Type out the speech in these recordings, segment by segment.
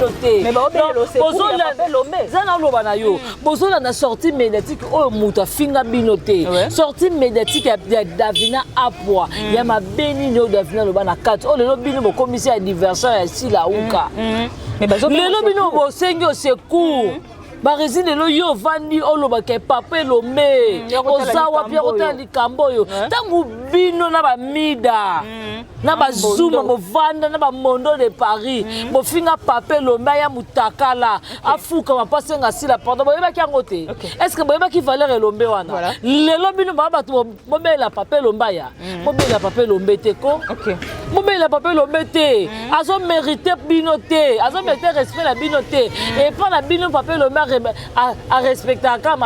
Te, eza naloba na yo, bozolanda sortie médiatique oyo moto afinga bino te. Sortie médiatique ya Davina Apwa ya mabe nini oyo Davina aloba na kati oyo lelo bino bokomisi ya diversion ya Sila Uka? Lelo bino bosengi au secours. Baresi, lelo yo ovandi, olobaka papa Elombe oza wapi ya kotala likambo oyo? Ntango bino na bamida na bazuma bovanda na bamondo de Paris, bofinga papa Elombe, aya mutakala, afukama mpo asenga Sila pardon, boyebaki yango te? Est ce que boyebaki valeur Elombe wana? Lelo bino baa bato bobela papa Elombe, aya bobela papa Elombe te ko, bobela papa Elombe te. Azomérite bino te, azomérite respect na bino te. Epa na bino papa Elombe arespectaka,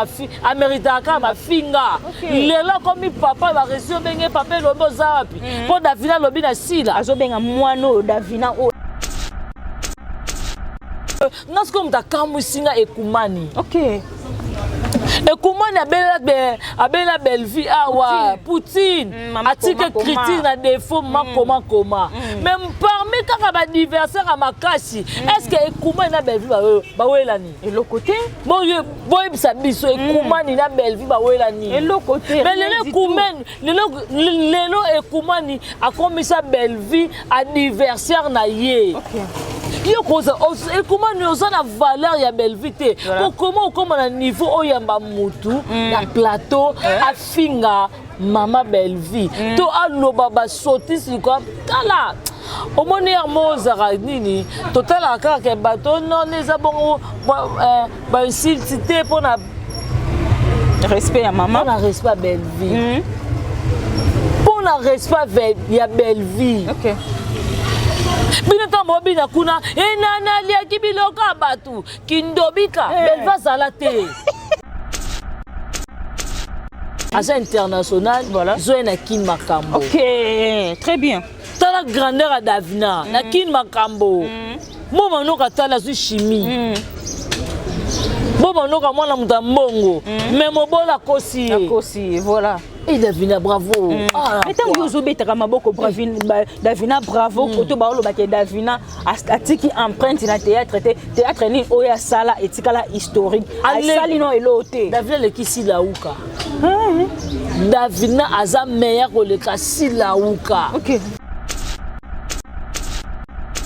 améritaka kaka mafinga. Lelo akomi papa. Baresi obenge papa Elombe oza wapi mpo Davina alobi na Sila. Azobenga mwana oyo Davina oyo. Nga sikoyo moto akamwisi nga, Ekumani. Ekumani abelela Bellevie awa Poutine, atike critique na défaut makoma koma. Mais parmi kaka baadversaire ya makasi, est ce que Ekumani na Bellevie bawelani? Eloko te. Boyebisa biso, Ekumani na Bellevie bawelani? Eloko te. Mais lelo Ekumani, lelo Ekumani akomisa Bellevie adversaire na ye. Yo koza Ekumani, oza na valeur ya Bellevie te. Okoma okoma na niveau oyamba mutu na plateau, afinga mama Bellevie to aloba basotisi likwa. Tala, omoni yango ozalaka nini? Totalaka kaka ke bato non, eza bongo bainsulte te mpona respect ya mama. Mpona respect ya Bellevie, mpona respect ya Bellevie. Bino ntango bobina kuna, enana aliaki biloko ya bato kindobika. Bellevie azala te, aza international. Zoye na Kini Makambo. Ok, très bien. Tala grandeur ya Davina na Kini Makambo. Mo manoka, tala, azwi chimie. Bo manoka, mwana moto ya mbongo, mais mobola akosi ye. Akosi ye, voilà. E Davina, bravo. Ah, mais ntango yo ozobetaka maboko, Davina bravo, koto baolobaka Davina atiki empreinte na théâtre te. Théâtre nini oyo asala etikala historique? Asali no eloo te. Davina aleki Silauka. Davina aza meilleur koleka Silauka.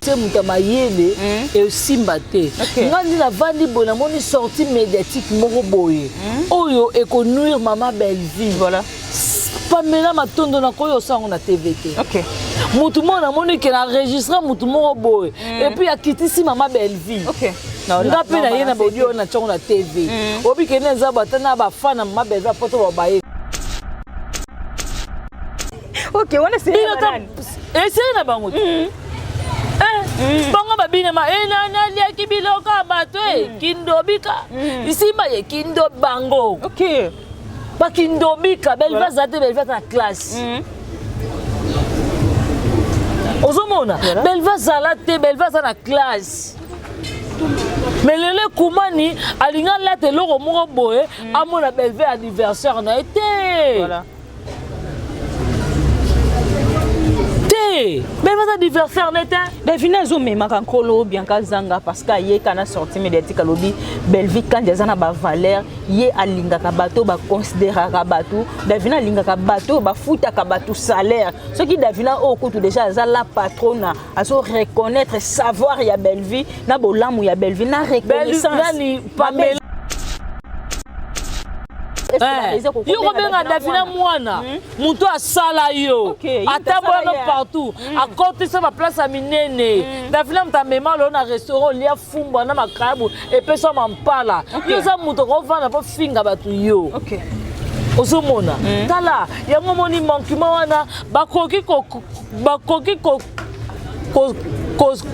Te, moto ya mayele esimba te. Nga ndi navandi boye, namoni sortie médiatique moko boye oyo ekonuire mama Bellevie. Pamela Matondo, nakoki osala yango na TV te. Motu moko namoni ke na enregistre motu moko boye et puis akitisi mama Bellevie. Nga mpe na ye na bodi oyo na ntiango na TV, obi kende eza bata na bafana mama Bellevie apoto babaye. Ok, wana eseri na bango te. Bango babinema enani aliaki biloko ya bato e kindobika isimba ye kindo bango. Bakindobika Bellevie aza te. Bellevie aza na classe, ozomona Bellevie azala te, Bellevie aza na classe. Mais lelo Ekumani alingi alata eloko moko boye, amona Bellevie anniversaire na ye te. Te, Bellevie aza adversaire ne te. Davina azomemaka nkolo Bianca Zanga parce que ayeka na sortie médiatique, alobi Bellevie Kandi aza na bavaleur, ye alingaka bato, baconsidéraka bato. Davina alingaka bato oyo bafutaka bato salaire. Soki Davina oyo kutu déjà aza la patrona, azo reconnaître savoir ya Bellevie na bolamu ya Bellevie na reconnaissance. Nani? Pamela yo kobenga Davina mwana moto asala yo, atambola no partout, akotisa baplace ya minene. Davina moto amema lelo na restaurant, olia fumbwa na makayabu, epesa mampala. Yo oza moto okovanda mpo finga bato yo. Ozomona, tala yango, omoni manquement wana, bakoki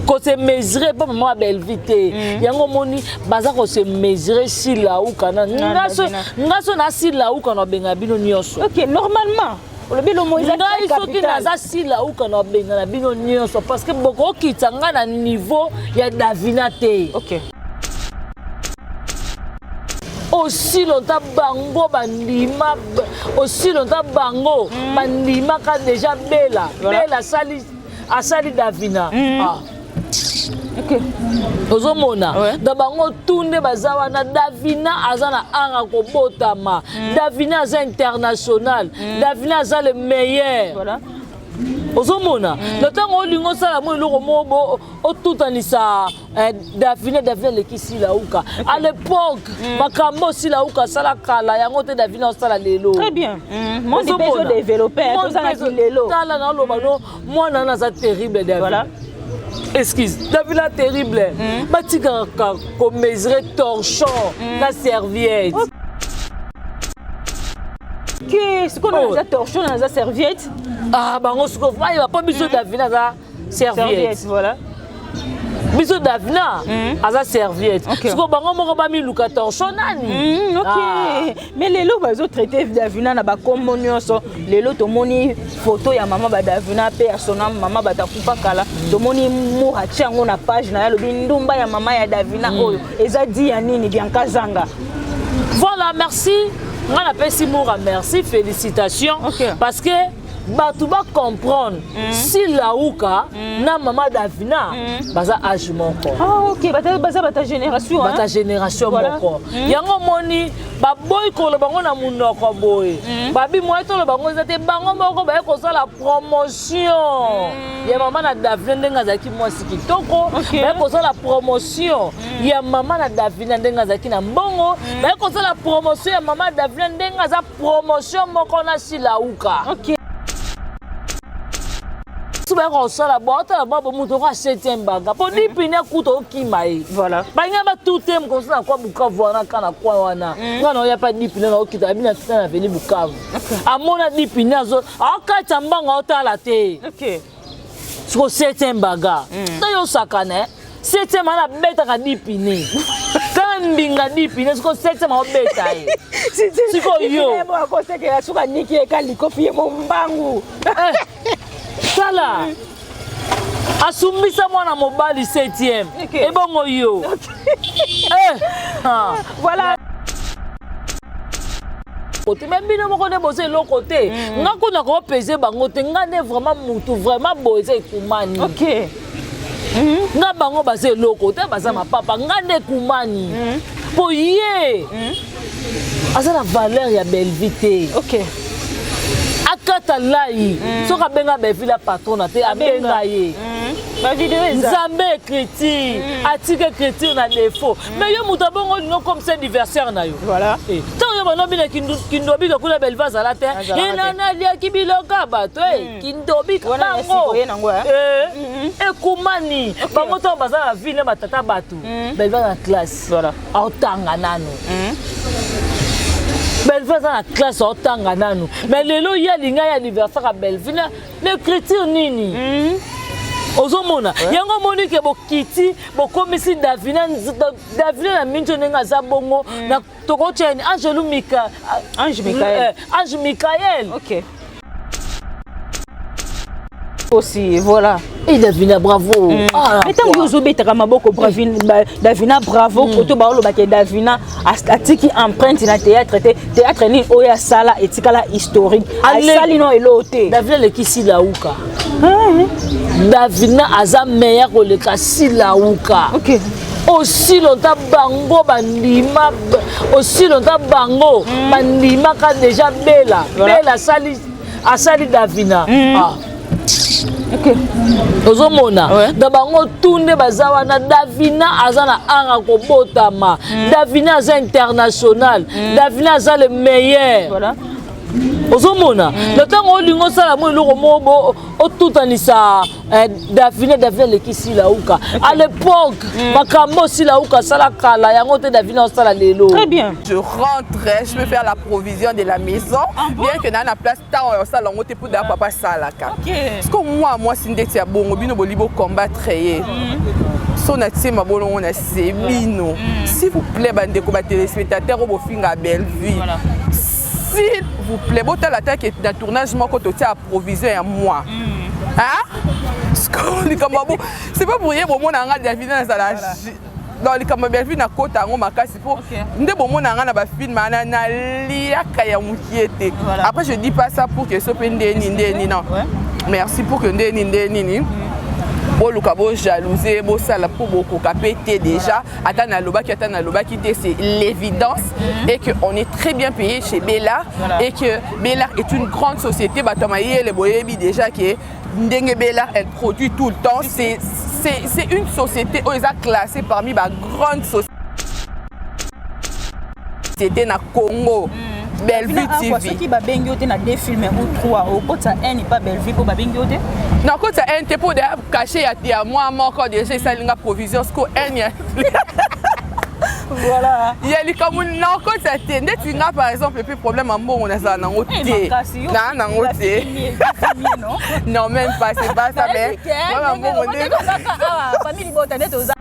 kose mesurer mpo mama ya Bellevie te. Yango omoni baza kose mesurer Silauka na nga. So na Silauka na obenga bino nyonso. Ok, normalement olobi lomo eza. Ngai soki naza Silauka na obenga na bino nyonso parce que bokokita ngai na niveau ya Davina te. Aussi longtemps bango bandima, aussi longtemps bango bandimaka déjà Bela. Bela asali Davina. Ah. Ozomona na bango tu nde baza wana. Davina aza na anga kobotama. Davina aza international. Davina aza le meilleur. Ozomona na ntango olingi osala mo eloko moko otutanisa Davina. Davina aleki Silauka à l'époque. Makambo Silauka asala kala, yango te Davina osala lelo. Très bien. Monde mpe ezodéveloppe, toza na kilelo. Tala, naoloba no, mwana wana aza terrible, Davina. Excuse, Davina terrible. Batikaka komesurer torchon na serviette. Ok, sikoyo naza torchon, naza serviette. Ah, bango sikoyo bayeba mpo biso Davina aza serviette. Voilà. Biso Davina aza serviette. Sikoyo bango moko bamiluka torchon nani. Ok. Mais lelo bazotraite Davina na bakombo nyonso. Lelo tomoni photo ya mama badavina mpe ya sona mama bato akufa kala. Tomoni mour atie yango na page na ye, alobi ndumba ya mama ya Davina. Oyo eza di ya nini, Bianca Zanga? Voilà, merci. Nga napesi Moura merci, félicitations. Parce que bato bacomprendre si Lauka na mama Davina baza age moko. Ah, ok, baza bata génération. Bata génération moko. Yango omoni baboyi koloba bango na monoko boye, babi moye toloba bango eza te. Bango moko baye kosala promotion ya mama na Davina ndenge azalaki mwasi kitoko. Baye kosala promotion ya mama na Davina ndenge azalaki na mbongo. Baye kosala promotion ya mama Davina ndenge aza promotion moko na Silauka. So bayaka kosala bo otala bo moto oko septième baga mpo dipine akuta okima ye. Balinga batute mokoso na kwa Bukavu wana ka na kwa wana nga na oya pa dipine na okita abi na kita na veni Bukavu, amona dipine azo aokatya mbango, aotala te. Siko septième baga to yo osakana septième wana abetaka dipine kaka mbinga dipine. Siko septième aobeta ye sikoyo. Akosekela suka niki eka likofi ye mombangu. Tala, asumbisa mwana mobali septième. Ebongo yo. Eh, ah. Te me bino moko nde boza eloko te. Nga kuna koopese bango te. Nga nde vraiment mutu vraiment boye eza ekumani. Nga bango baza eloko te, baza mapapa. Nga nde ekumani mpo ye aza na valeur ya Bellevie te. Akata lai soki abenga Bellevie la patron na te, abenga ye. Bavideo eza. Nzambe écriture atika écriture na défaut, mais yo moto abongo olingo comme se adversaire na yo. Ntango yo bando bina kindobika kuna, Bellevie azala te. Azalaka te. Enana aliaki biloko ya bato kindobika. Wana ya bango sikoye nango, eh? Ekumani bango ntango baza na ville na batata bato. Bellevie aza na classe. Aotanga nanu. Bellevie aza na classe, aotanga nanu. Mais lelo ye alinga ye anniversaire ya Bellevie na écriture nini? Ozomona yango, omoni ke bokiti bokomisi Davina. Davina na minso ndenge aza bongo na tokotia ni Angelu Mika. Ange Michael. Ange Michael. Ok, aussi, voilà. Et Davina, bravo. Ah, Mais ntango yo ozobetaka maboko Davina bravo, koto baolobaka Davina atiki empreinte na théâtre te. Théâtre nini oyo asala etikala historique? Asali no eloo te. Davina aleki Silauka. Davina aza meilleur koleka Silauka. Aussi longtemps bango bandima, aussi longtemps bango bandimaka déjà Bela. Bela asali Davina. Ah. Ozomona na bango tu nde baza wana. Davina aza na anga kobotama. Davina aza international. Davina aza le meilleur. Ozomona na ntango olingi osala mo eloko moko otutanisa Davina. Davina aleki Silauka à l'époque. Makambo Silauka asala kala, yango te Davina osala lelo. Très bien. Je rentre, je peux faire la provision de la maison. Ah bon? Bien que na na place ntango osala yango te mpo da papa asalaka. Parce que moi mwasi ndeti ya bongo, bino boli bocombattre ye so natie mabolongo na se bino. S'il vous plaît, bandeko batéléspectateur oyo bofinga Bellevue, s'il vous plaît, botala take na tournage moko totia provision ya moi. Likambo ya bo, c'est pas pour ye. Bomona nga Davina nazala dans likambo ya Bellevue, nakota yango makasi mpo nde bomona nga na bafilm wana naliaka ya mokie te. Après, je dis pas ça pour que so mpe ndeni ndeni, non. Merci pour que ndeni nde nini. Boluka bojalouse, bosala mpo bokoka mpe te. Déjà, ata nalobaki, ata nalobaki te, c'est l'évidence et que on est très bien payé chez Bella. Voilà. Et que Bella est une grande société. Bato ya mayele boyebi déjà ke ndenge Bella, elle produit tout le temps. C'est une société oyo eza classée parmi bagrande société na Congo, Bellevue Awa, TV. Soki babengi yo te na deux films ou trois, okota un epa Bellevue mpo babengi yo te? Nakota un te, mpo deya cachet ya mwa moko déjà esalinga provision. Siko un ya Voilà. Ya likambo nakota te. Ndeti nga par exemple, epuis problème ya mbongo nazala nango te, naa nango te. Non, même pas, c'est pas ça, mais problème ya mbongo nde. Famille libota nde toza.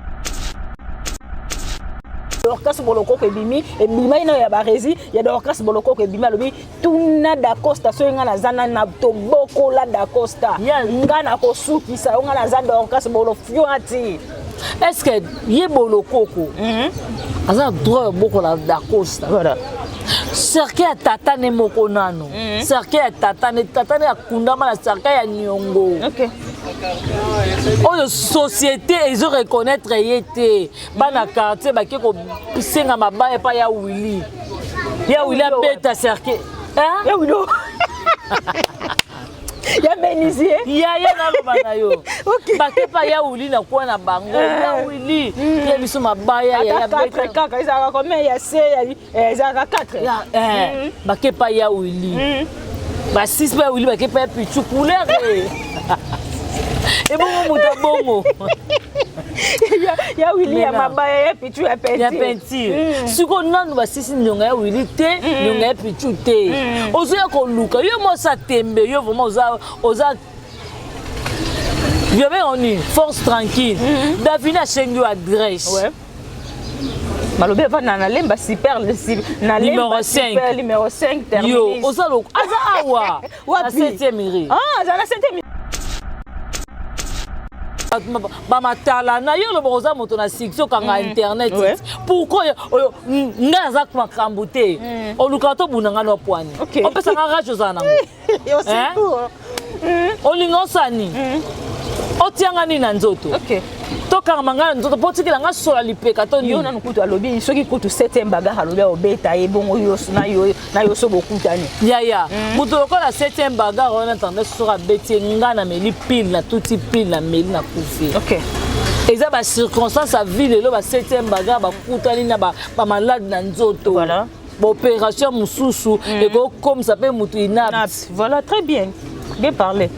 Dorcas Bolokoko ebimi, ebimai nayo ya baresi ya Dorcas Bolokoko ebimi. Alobi tuna Dacosta soki ngai naza nani na tobokola Dacosta. Ngai nakosukisa yo, ngai naza Dorcas Bolofiati. Est ce que ye Bolokoko aza na droit ya bokola Dacosta? Voilà. Cercueil ya tata ne moko nano, cercueil ya tata ne, tata ne akundama na cercueil ya niongo oyo société ezo reconnaître ye te. Bana quartier bake kosenga mabaya epai ya Willi, ya Willi abeta cercueil. Ya wilo ya menuisier. Yaya, naloba na yo, bake pa ya Willi na kwa na bango, ya Willi ye biso mabaya. Ata 4 kaka ezalaka combien ya se? Ezalaka 4. Bake pa ya Willi, basisi pa ya Willi, bake pa ya Pichu couleur ebongo moto abongo. Ya Wili ya mabaya, ya Pichu ya ya peinture. Sikoyo nanu basisi nionga ya Wili te, nionga ya Pichu te, ozoya koluka yo mosa tembe. Yo vraiment oza yobe nini? Force tranquille. Davina asengi yo adresse. Balobi evanda na Lemba super. Na Numéro 5. Numéro 5. Yo oza aza awa na 7e rue. Ah, aza na 7e. Bamatala na yo, olobaka oza moto na succès, okanga internet. Pourquoi oyo ngai naza makambo te? Olukaka tobunda ngai na pwani, opesanga rage, ozala nango, olinga osani, otianga nini na nzoto, tokangama ngai na nzoto mpo otikela ngai sola lipeka to yo nanu kutu alobi soki kutu 7e bagarre, alobi obeta ye bongo yo na yo so bokutani. Yaya, moto lokola 7e bagarre wana, tendance soki abeti ye, ngai na meli pile, na tuti pile, na meli, na kufi. Eza bacirconstance ya vie. Lelo ba 7e bagarre bakutani na bamalade na nzoto, baopération mosusu ekokomisa mpe motu inapte. Voilà, très bien, bien parlé.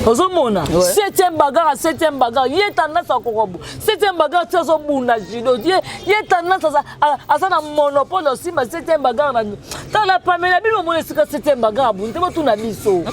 Ozomona septième bagarre, septième bagarre, ye tendance akokobu septième bagarre ti azobunda judo. Ye tendance aza na monopole osimba septième bagarre na tala pamela bino. Omona esika septième bagarre abundi te, botuna biso.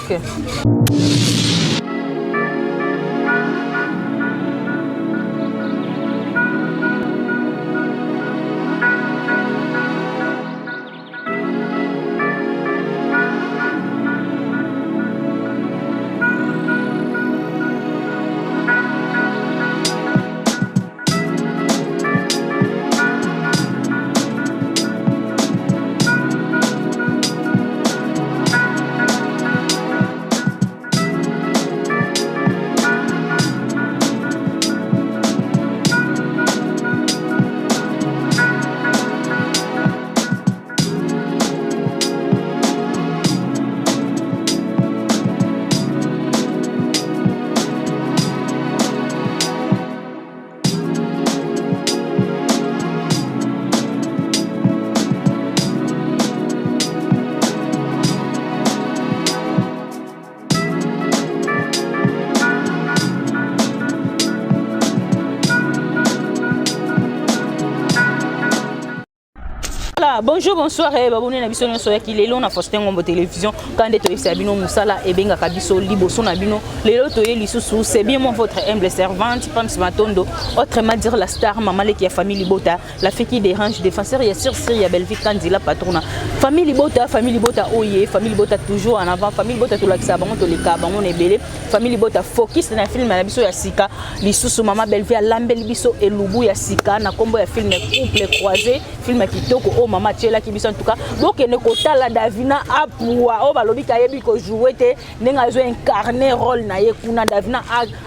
Voilà, bonjour, bonsoir, babone na biso nyonso yaki lelo na Faustin Ngombo Télévision. Quand nde toyebisa bino mosala ebengaka biso liboso na bino lelo, toye lisusu. C'est bien moi, votre humble servante, Pams Matondo, autrement dire la star, mama leki ya famille Libota, la fille qui dérange, défenseur ya sur sur ya Belvi Kandila, patrona. Famille Libota, famille Libota oye, famille Libota toujours en avant, famille Libota tolakisa bango, toleka bango na ebele. Famille Libota focus na film na biso ya sika. Lisusu mama Belvi alambeli biso elubu ya sika na kombo ya film Couple Croisé, film ya kitoko oyo mama Mama atielaki biso. En tout cas, bokende kotala Davina Apua oyo balobi kayebi kojouer te, ndenge azo incarner rôle na ye kuna. Davina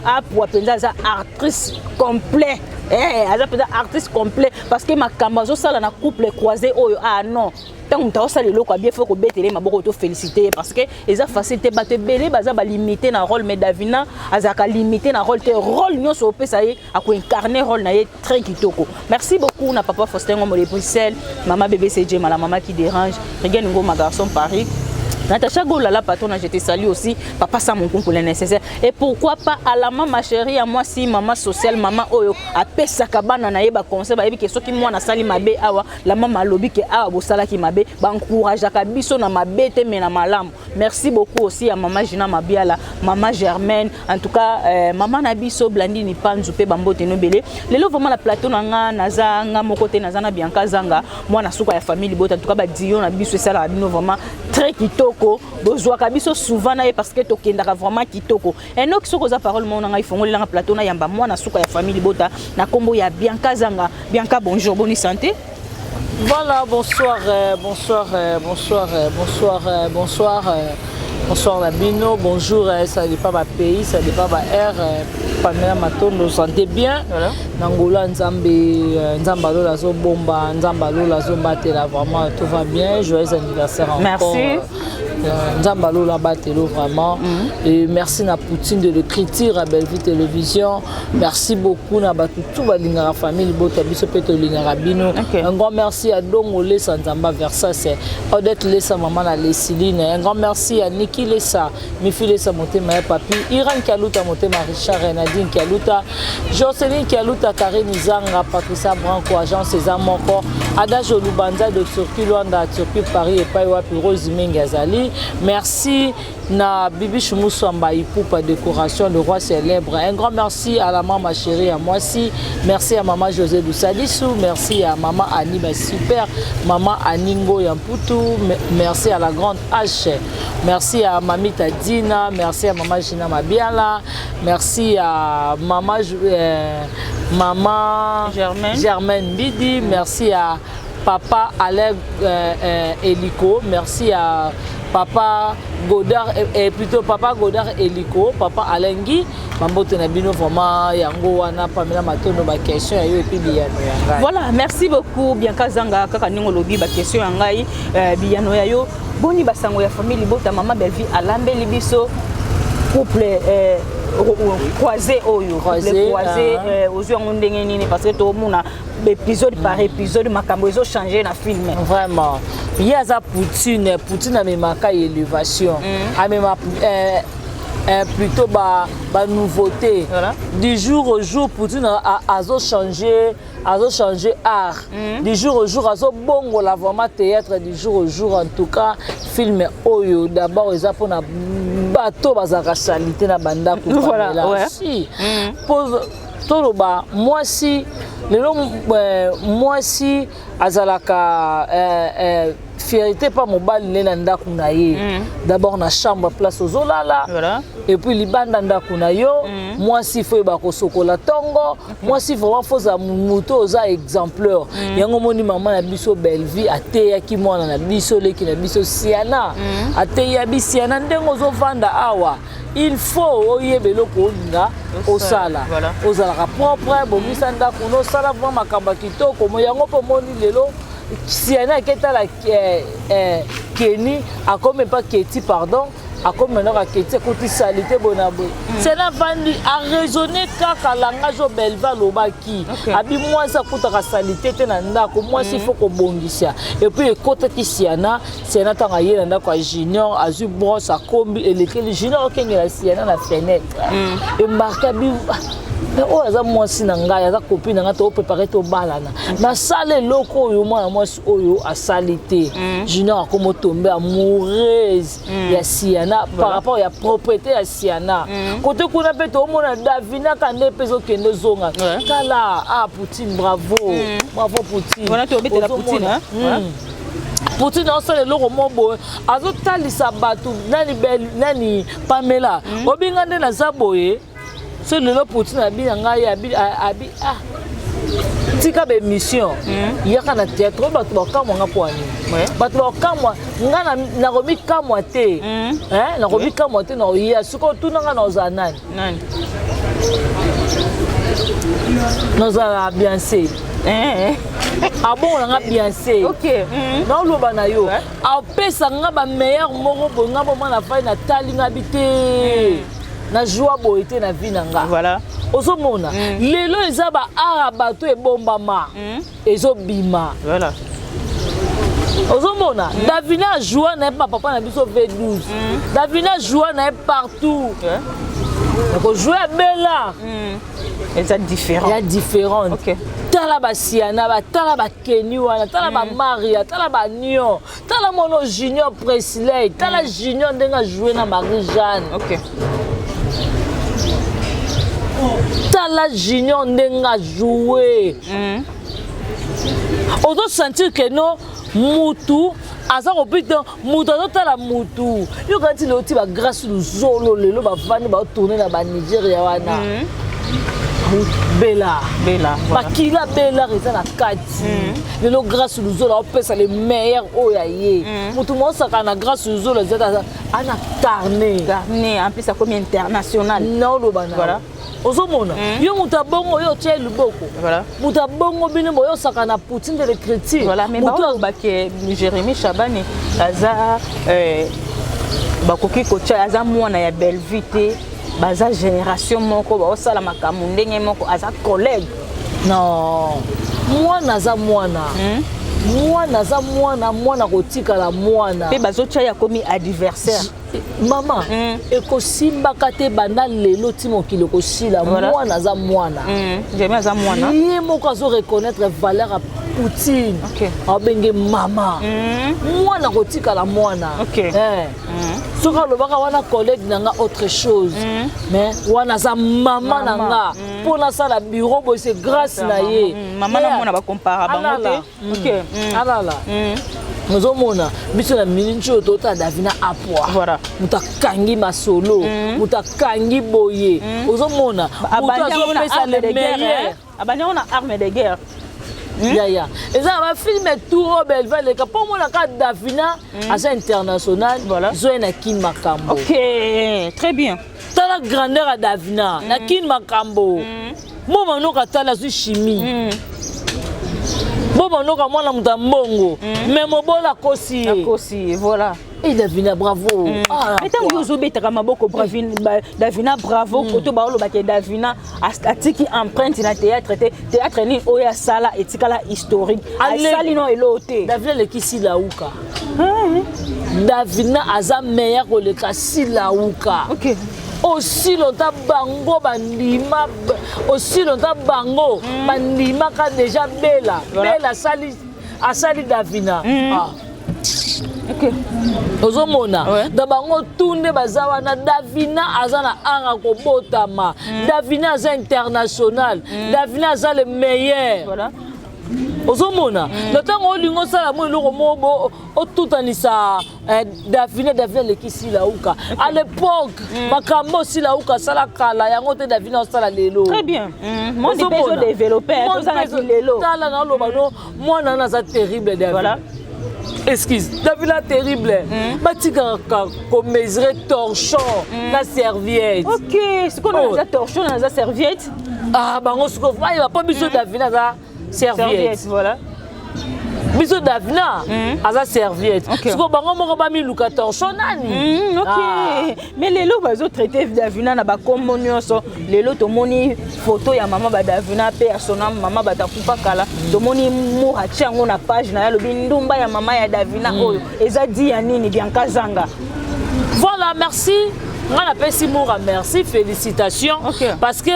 Apua mpenza aza actrice complet. Aza mpenza artiste complet, parce que makambo azosala na Couple croisé oyo, ah non, ntango moto aosala eloko abie, faut kobetele maboko, toféliciter ye, parce que eza facile te. Bato ebele baza balimité na rôle, mais Davina azalaka limité na rôle te. Rôle nyonso opesa ye, akoincarner rôle na ye très kitoko. Merci beaucoup na papa Faustin Ngomo de Bruxelles, mama bébé CJ Mala, mama qui dérange, Regan Ngoma, garçon Paris, Natacha Gola, la patronne, je te salue aussi. Papa Sam pour le nécessaire. Et pourquoi pas à la maman chérie, à moi si maman sociale, maman oyo, apesaka bana na ye ba conseil, ba yebi ke soki mwana asali mabe awa, la mama alobi ke awa bosalaki mabe, ba encourageaka biso na mabe te, mais na malamu. Merci beaucoup aussi à maman Gina Mabiala, maman Germaine, en tout cas maman na biso Blandine Panzu pe bambote nobele. Lelo vraiment na plateau na nga, naza nga moko te, naza na Bianca Zanga, mwana suka ya famille libota. En tout cas ba dio na biso esala bino vraiment très kitoko, bozwaka biso souvent na ye parce que tokendaka vraiment kitoko. Enoki, soki oza parole moko na ngai, fongolelanga plateau na yamba mwana suka ya famille libota na nkombo ya Bianca Zanga. Bianca, bonjour, boni santé? Voilà, bonsoir, bonsoir, bonsoir, bonsoir, bonsoir, bonsoir na bino, bonjour, ça dépend ba pays, ça dépend ba heure. Pamela Matondo, santé bien. Voilà. Nangola Nzambe, Nzambe alola azobomba, Nzambe alola azobatela, vraiment tout va bien. Joyeux anniversaire encore. Merci. Nzambe alola batelo vraiment. Et merci na Poutine de l'écriture à Bellevue Télévision. Merci beaucoup na bato tout balingaka famille libota, biso mpe tolingaka bino. Un grand merci à Dongo Lesa Nzamba Versas, Odette Lesa, maman na Lesiline. Un grand merci à Niki Lesa, Mifi Lesa Motema ya Papi, Iran Kialuta Motema, Richard Nadine Kialuta, Jocelyn Kialuta, Karine Zanga, Patricia Branco, agent César Moko, Adage Lubanza de Turquie Luanda, Turquie Paris epai wapi Rose Mengi azali. Merci na Bibi Choumouswamba Ipupa décoration, le roi célèbre. Un grand merci à la maman chérie à moi aussi. Merci à maman José Dousadissou. Merci à maman Annie, ma super. Maman Aningo Yamputu. Merci à la grande H. Merci à Mamita Dina. Merci à maman Gina Mabiala. Merci à maman Germaine. Germaine Bidi. Merci à papa Alain Eliko. Merci à papa Godard et plutôt papa Godard Eliko, papa Alengi. Bambote na bino vraiment. Yango wana, Pamela Matondo, ba question ya yo et puis biyano ya ngai. Voilà, merci beaucoup Bianca Zanga. Kaka ndenge olobi, baquestion ya ngai, biyano ya yo. Boni basango ya famille libota? Mama Bellevue alambeli biso couple croisé oyo. Croisé, couple croisé. Ah. Ozwi yango ndenge nini? Parce que tomona épisode par épisode, makambo ezochanger na film. Vraiment, ye aza Poutine. Poutine amemaka élévation, amema plutôt ba nouveauté. Du jour au jour, Poutine azochanger, azochanger art du jour au jour, azobongola vraiment théâtre du jour au jour. En tout cas, film oyo d'abord eza mpona bato bazalaka saleté na bandako. Pamela. Si po toloba mwasi lelo, mwasi azalaka fierté mpa mobali nde na ndako na ye. D'abord na chambre, place ozolala, et puis libanda ndako na yo. Mwasi faut yeba kosokola ntongo. Mwasi vraiment faut ozala moto oza exemplaire. Yango omoni mama na biso Bellevue ateyaki mwana na biso, leki na biso Siana. Ateya bisiana ndenge ozovanda awa, il faut oyeba eloko olinga osala. Ozalaka propre, bongisa ndako, nosala vraiment makambo ya kitoko. Mo yango mpo omoni lelo Siana aketala Keni, akomi mpa Keti, pardon, akomi ndako aketi, akoti saleté boye na boye. Siana avandi, araisonner kaka langage oyo Belva alobaki. Abi mwasi akutaka saleté te na ndako. Mwasi faut kobongisa. Et puis ekotaki Siana. Siana ntango aye na ndako ya Junior, azwi brosse, akombi, elekeli Junior, okengela Siana na fenêtre, embarke. Abi mais oyo aza mwasi na ngai, aza copine na ngai, topréparer tobalana, nasala eloko oyo mwana mwasi oyo asali te. Junior akomi otombe amoureuse ya Siana par rapport ya propriété ya Siana. Kote kuna mpe toomona Davina kande mpe ezokende ezonga. Tala, ah Poutine, bravo, bravo Poutine. Wana tobetela Ozomona. Poutine, hein? Poutine azosala eloko mo boye, azotalisa bato nani nani Pamela obinga nde naza boye. So lelo Poutine abi na ngai, abi ah. Tika baémission, yaka na théâtre oyo bato bakamwa nga mpo ya nini? Bato bakamwa nga, nakomikamwa te, nakomikamwa te. Nakoya sikoyo, tuna nga, naozala nani? Nani? Nazala Biance. Abongo na nga Biance. Naoloba na yo, apesa nga bameilleur moko boye. Nga boma na fai, natali nga bi te, nazwa boye te na vie na nga. Ozomona lelo eza baart ya bato ebombama, ezobima. Ozomona Davina ajoua na ye mpa papa na biso V12. Davina ajoua na ye partout, akojoue abela. Eza différent. Ya différente. Tala basiana, batala bakeni wana, tala bamaria, tala banion, tala mono Junior Presley, tala Junior ndenge ajoue na Marie Jeanne. Tala Junior ndenge ajoue, ozosentir ke no mutu aza kopita, mutu azotala mutu. Yoka nti lelo ti bagrâce Luzolo lelo bavandi, baotourne na banigeria wana. Bela. Bela. Makila Belar eza na kati. Lelo Grâce Luzolo aopesa le meilleur oyo ya ye. Motu mosaka na Grâce Luzolo eza ana carnet. Carnet, en plus akomi international. Naoloba na ozomona yo moto abongo, oyo otya ye loboko. Moto abongo, bino boyosaka na Poutine de l'écriture. Voilà, mais balobake Jérémi Chabani aza bakoki kotia, aza mwana ya Bellevue te, baza génération moko, baosala makambo ndenge moko, aza collègue. Non, mwana aza mwana, mwana aza mwana, mwana kotikala mwana. Mpe bazotia ye akomi adversaire. Mama, ekosimbaka te. Banda lelo ti mokili ekosila, mwana aza mwana. Jérémi aza mwana. Ye moko azo reconnaître valeur ya Poutine. Abenge mama, mwana kotikala mwana. Soki alobaka wana collègue na nga, autre chose, mais wana aza mama na nga. Mpo nasala bureau boye, c'est grâce na ye. Mama na mwana bakompara bango te. Alala, ozomona biso na miniti oyo totala Davina Apoi, moto akangi masolo, moto akangi boye, ozomona moto azopesa le meilleur. Abandi yango na Arme de guerre. Yaya, eza na bafilm tour oyo Belva eleka mpo omonaka Davina aza international. Zoye na Kini Makambo. Ok, très bien. Tala grandeur ya Davina na Kini Makambo. Mo manoka, tala azwi chimie. Bo manoka, mwana moto ya mbongo, mais mobola akosi ye. Akosi, voilà. E Davina, bravo. Ah, mais ntango yo ozobetaka maboko, Davina bravo, koto baolobaka Davina atiki empreinte na théâtre te. Théâtre nini oyo asala etikala historique? Asali no eloo te. Davina aleki Silauka. Davina aza meilleur koleka Silauka. Aussi longtemps bango bandima, aussi longtemps bango bandimaka déjà Bela. Bela asali, asali Davina. Ah. Ozomona na bango tu nde baza wana. Davina aza na art kobotama. Davina aza international. Davina aza le meilleur. Ozomona na ntango olingi osala mo eloko moko otutanisa Davina. Davina aleki Silauka à l'époque. Makambo Silauka asala kala, yango te Davina osala lelo. Très bien. Monde mpe ezodéveloppe, tozalaki lelo. Tala, naoloba no, mwana wana aza terrible, Davina. Excuse, Davina terrible. Batikaka komesure torchon na serviette. Ok, sikoyo naza torchon, naza serviette. Ah, bango sikoyo bayeba mpo biso Davina aza serviette. Biso Davina aza serviette. Sikoyo bango moko bamiluka torchon nani. Ok. Mais lelo bazotraite Davina na bakombo nyonso. Lelo tomoni photo ya mama badavina mpe ya sona mama, bato akufa kala. Tomoni Mour atie yango na page na ye, alobi ndumba ya mama ya Davina. Oyo eza di ya nini, Bianca Zanga? Voilà, merci. Nga napesi Moura merci, félicitations. Parce que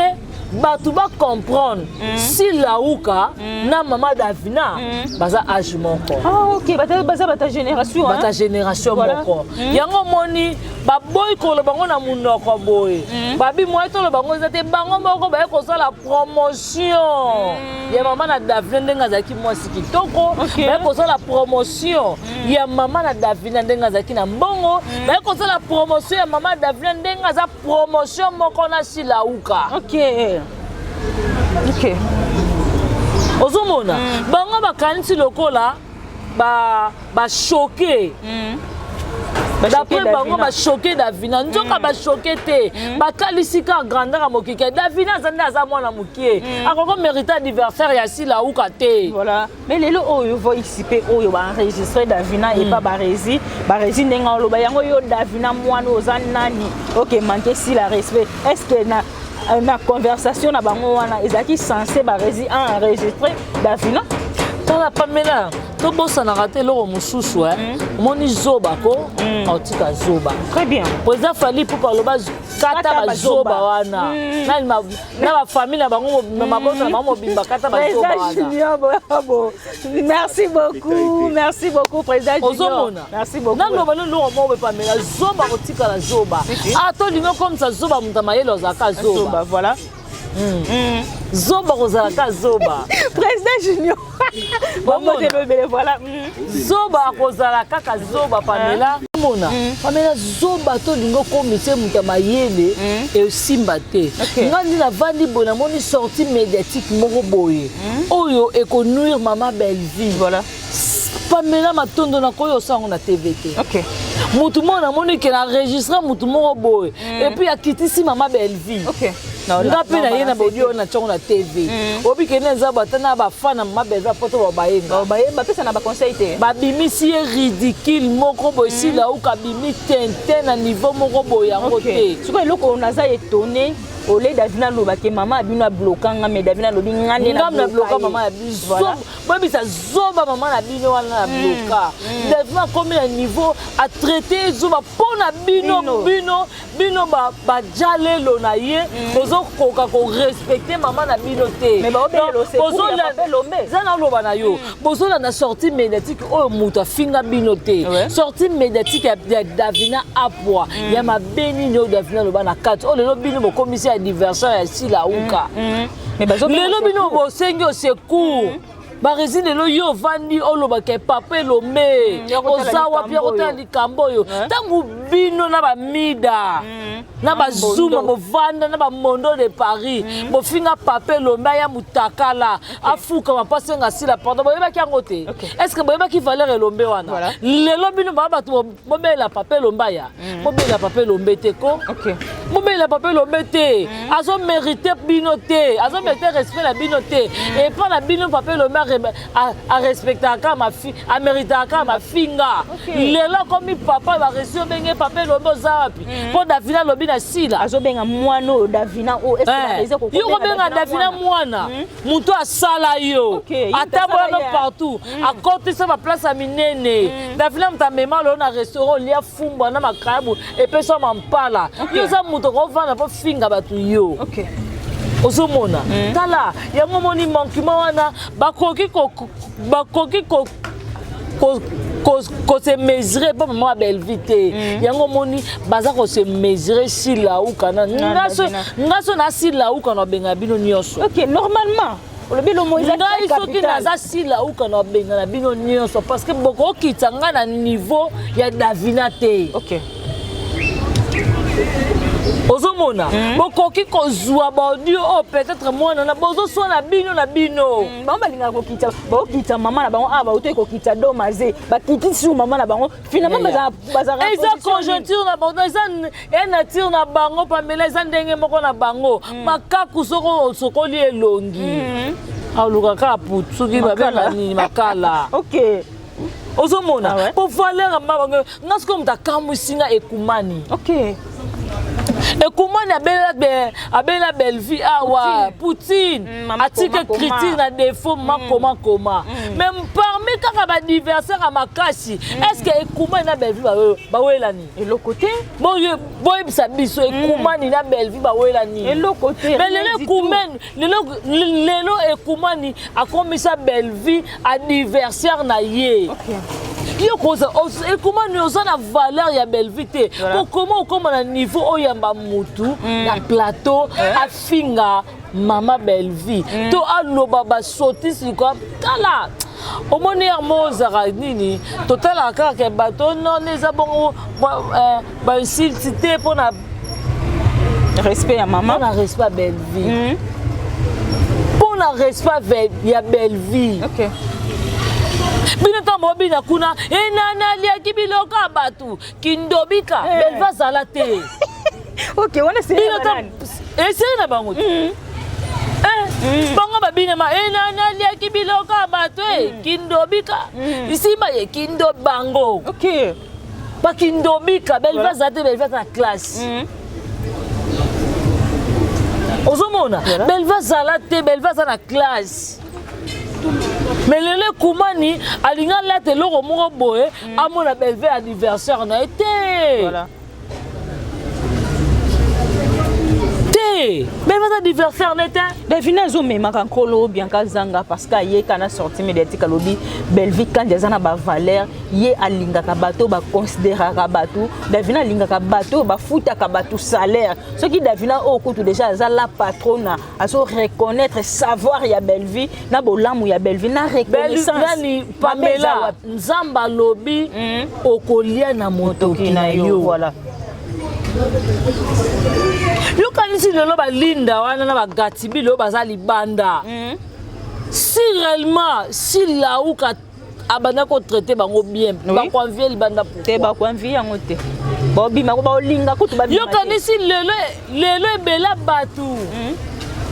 bato bacomprendre Silauka na mama Davina baza age moko. Ah, ok, baza bata génération. Bata génération moko. Yango omoni baboyi koloba bango na monoko boye, babi moye toloba bango eza te. Bango moko baye kosala promotion ya mama na Davina ndenge azalaki mwasi kitoko. Baye kosala promotion ya mama na Davina ndenge azalaki na mbongo. Baye kosala promotion ya mama Davina ndenge aza promotion moko na Silauka. Ozomona bango bakanisi lokola bachoquer. D'après bango, bachoquer Davina, nzoka bachoquer te. Batalisi ka grandeur ya mokike. Davina aza nde aza mwana mokie, akoko mérite anniversaire ya Sila Uka te. Voilà, mais lelo oyo voice mpe oyo baenregistre Davina epa Baresi. Baresi ndenge oloba yango, yo Davina mwana oza nani? Ok, manque Sila respect. Est ce que na conversation na bango wana ezalaki censé Baresi enregistre Davina? Tala Pamela, tobosanaka te eloko mosusu. Omoni zoba ko aotika zoba. Très bien. Président Fally Ipupa aloba kata bazoba wana na bafamille na bango, mabota na bango mobimba, kata bazoba wana. Junior Boyabo, merci beaucoup, merci beaucoup, président Junior. Ozomona? Merci beaucoup. Naloba no eloko moko Pamela, zoba kotikala zoba. Ata olingi okomisa zoba moto ya mayele, ozalaka zoba. Voilà. Zoba kozalaka zoba. Président Junior, bomotelo, voilà. Zoba akozala kaka zoba, Pamela. Mona Pamela, zoba to olingi okomisa moto ya mayele, esimba te. Nga ndi navandi boye, namoni sortie médiatique moko boye oyo ekonuire mama Belleville. Pamela Matondo, nakoki osala yango na TV te. Mutu moko namoni ke na enregistre mutu moko boye et puis akitisi mama Belleville. Nga mpe na ye na bodi oyo na ntiango na TV, oyebi kende eza bata na bafana mama Belleville apoto babayenga. Bapesa na baconseil te. Babimisi ye ridicule moko boye. Sila Uka abimi tente na niveau moko boye, yango te. Sikoyo eloko naza étonné, ole Davina alobaki mama abino abloka nga, mais Davina alobi nga nde ngam na bloka mama ya biso. Boyebisa zoba mama na bino wana na bloka. Davina akomi na niveau atraite zoba mpo na bino. Bino baja lelo na ye, bozokoka korespecte mama na bino te. Eza naloba na yo, bozolanda sortie médiatique oyo moto afinga bino te. Sortie médiatique ya Davina Apwa ya mabe nini oyo Davina aloba na kati oyo lelo bino bokomisi adversaire ya Sila Uka? Lelo bino bosengi au secours Baresi. Lelo yo ovandi olobaka papa Elombe oza wapi ya kotala likambo oyo, ntango bino na bamida na bazuma bovanda na bamondo de Paris, bofinga papa Elombe, aya mutakala, afukama mpo asenga Sila pardon. Boyebaki yango te? Est ce que boyebaki valeur Elombe wana? Lelo bino baa bato bobela papa Elombe, aya bobela papa Elombe te ko bobela papa Elombe te. Azomérite bino te, azomérite respect na bino te. Epa na bino papa Elombe arespectaka, améritaka kaka mafinga. Lelo akomi papa Baresi, obenge papa Elombe oza wapi mpo Davina alobi na Sila. Azobenga mwana oyo Davina oyo. Yo kobenga Davina mwana, moto asala yo, atambola no partout, akotisa baplace ya minene. Davina moto amema lelo na restaurant, olia fumbwa na makayabu, epesa mampala. Yo oza moto okovanda mpo finga bato yo. Ozomona, tala yango, omoni manquement wana, bakoki kose mesurer mpo mama ya Bellevue te. Yango omoni baza kose mesurer Sila Uka na nga. So na Sila Uka na obenga bino nyonso. Ok, normalement olobi lomo eza. Ngai soki naza Sila Uka na obenga na bino nyonso, parce que bokokita ngai na niveau ya Davina te. Ozomona, bokoki kozwa baaudio oyo peut-être mwana na bozoswana bino na bino. Bango balingaka kokita, baokita mama na bango awa, bautoki kokita domaze, bakiti sur mama na bango. Finalement bazalaka eza conjoncture na bango, eza nature na bango. Pamela, eza ndenge moko na bango. Makaku soki osokoli elongi, aluka kaka putu, soki babenga nini, makala. Ozomona po valeur ma bango. Nga soki moto akamwisi nga, ekumani. Ekumani abelela Bellevue awa Poutine, atike critique na défaut makoma koma. Mais parmi kaka baadversaire ya makasi, est ce que ekumani na Bellevue bawelani? Eloko te. Boyebisa biso, ekumani na Bellevue bawelani? Eloko te. Mais lelo ekumani, lelo ekumani akomisa Bellevue adversaire na ye. Yo koza ekumani, oza na valeur ya Bellevue te. Kokoma okóma na niveau oyamba mutu na plateau, afinga mama Bellevue to aloba basotisi likwa. Tala, omoni yango ozalaka nini, totalaka kaka ke bato non, eza bongo bainsulte te mpona respect ya mama. Mpona respect ya Bellevue, mpona Par respect ya Bellevue. Okay. Bino ntango bobina kuna enana aliaki biloko ya bato kindobika eh. Bellevue azala te. Ok, wana eseri na bango te. Eh, bango babinama enani aliaki biloko ya bato e kindobika isimba ye kindo bango. Ok. Bakindobika Bellevue azala te. Bellevue aza na classe. Ozomona Bellevue azala te, Bellevue aza na classe. Mais lelo ekumani alingi alata eloko moko boye, amona Bellevue anniversaire na ye te. Te, Bellevue aza anniversaire na ye te. Davina azomemaka nkolo Bianca Zanga parce que ayeka na sortie médiatique, alobi Bellevue Kandi aza na bavaleur, ye alingaka bato, baconsidéraka bato. Davina alingaka bato oyo bafutaka bato salaire. Soki Davina oyo kutu déjà aza la patrona, azo reconnaître savoir ya Bellevue na bolamu ya Bellevue na reconnaissance. Nani, Pamela, Nzambe alobi okolia na motoki na yo. Voilà. Yokanisi lelo balinda wana na bagatibi lelo baza libanda. Si réellement, si lauka abanda kotraite bango bien, bakoenvie libanda. Te, bakoenvie yango te, babima baolinga kutu. Yokanisi lelo, lelo ebela bato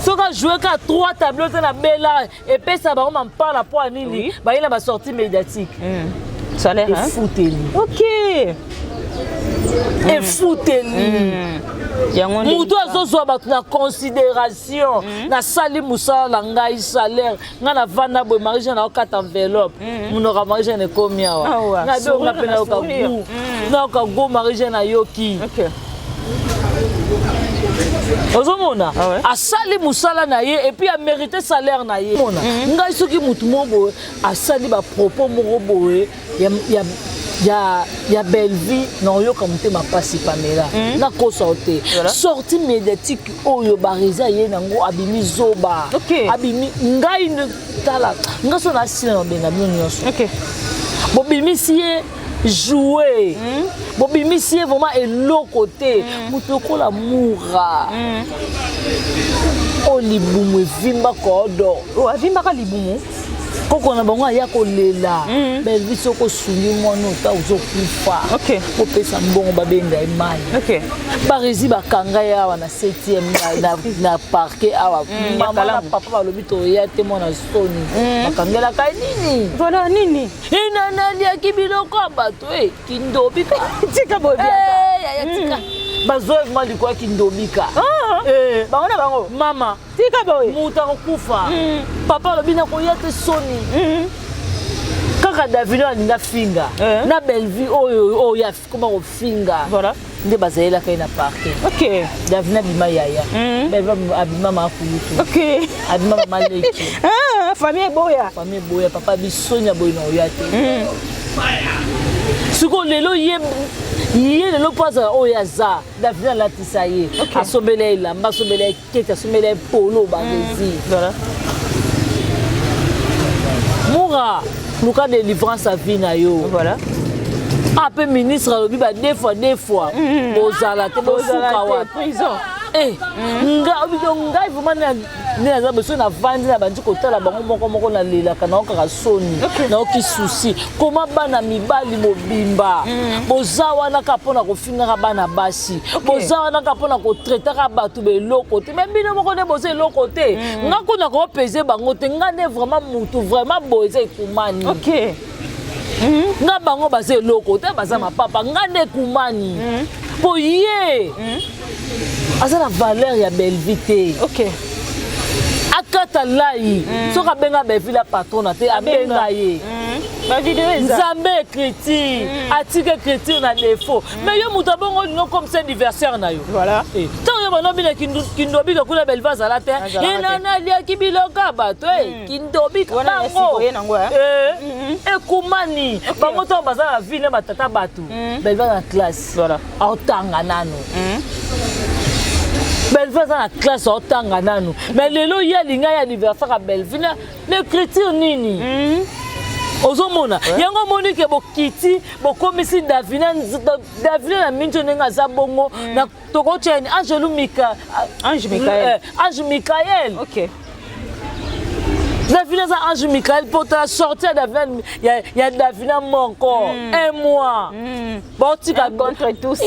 soki ajoue ka trois tableau te na bela epesa bango mampala mpo ya nini? Baye na basortie médiatique. Salaire. Efuteli. Ok. Efuteli. Yango. Moto azozwa bato na considération. Nasali mosala na ngai, salaire ngai navanda boye, Marie Jeanne aokata enveloppe, monoko ya Marie Jeanne ekomi awa, ngai be onga mpe nayoka gu, nayoka go Marie Jeanne ayoki. Ozomona asali mosala na ye et puis amérite salaire na ye. Mona ngai, soki motu moko boye asali bapropos moko boye ya Bellevue, na oyoka motema mpasi. Pamela, nakosa yo te, sortie médiatique oyo barezi aye nango, abimi zoba. Abimi ngai, tala ngai, so nasila na obenga bino nyonso. Bobimisi ye joue, bobimisi ye vraiment eloko te. Moto lokola mura oyo libumu evimba kodo. Avimbaka libumu. Koko na bango aya kolela Bellevue, soki osungi mwana ota ozokufa, opesa mbongo babenda ye mai. Baresi bakanga ye awa na 7e na parquet awa. Mama na papa balobi toya te, mwana soni, bakangelaka ye nini? Voilà, nini? Enana aliaki biloko ya bato e kindobika. Tika boye. Yaya, tika, bazwa likolo ya kindobika. Bango na bango. Mama. Tika boye. Moto akokufa, papa alobi nakoya te, soni. Kaka Davino alinga finga na Bellevue oyo oyo akoma kofinga nde bazalelaka ye na parquet. Davina abima yaya, Bellevue abima makulutu, abima mama leki. Famille eboya. Famille eboya, papa bisoni ya boye na oya te. Sikoyo lelo ye, ye lelo mpo azala oyo aza, Davina alatisa ye, asombela ye elamba, asombela ye kete, asombela ye polo baresi. Mura, luka délivrance ya vie na yo. Ah, mpe ministre alobi ba deux fois deux fois bozala te, bosuka wapi? Prison. Ngai vraiment nde naza boso, navandi na bandi kotala bango moko moko, nalelaka, naokaka soni, naoki susi koma bana mibali mobimba boza wana kaka mpona kofingaka bana basi, boza wana kaka mpona kotraitaka bato beloko te. Me bino moko nde boza eloko te. Nga kuna koopese bango te, nga nde vraiment mutu vraiment boye eza ekumani. Nga bango baza eloko te, baza mapapa. Nga nde ekumani mpo ye aza na valeur ya Bellevue te. Akata lai, soki abenga Bellevue la patrona te, abenga ye. Bavideo eza. Nzambe écriture atika écriture na défaut, mais yo moto abongo olingo comme c'est anniversaire na yo. Ntango yo bando bina kindobika kuna, Bellevue azala te. Azalaka te. Enana aliaki biloko ya bato e kindobika. Wana ya bango sikoye nango, eh? Ekumani bango ntango baza na ville na batata bato, Bellevue aza na classe. Aotanga nano, Bellevue aza na classe, aotanga nano. Mais lelo ye alinga ye anniversaire ya Bellevue na écriture nini? Ozomona yango, omoni ke bokiti bokomisi Davina, Davina na minti ndenge aza bongo na tokotia ni Angelu Mika. Ange Michael. Ange Michael. Davina aza ange Michael mpo tala sorti ya Davina ya Davina moko un mois baotika contre tous.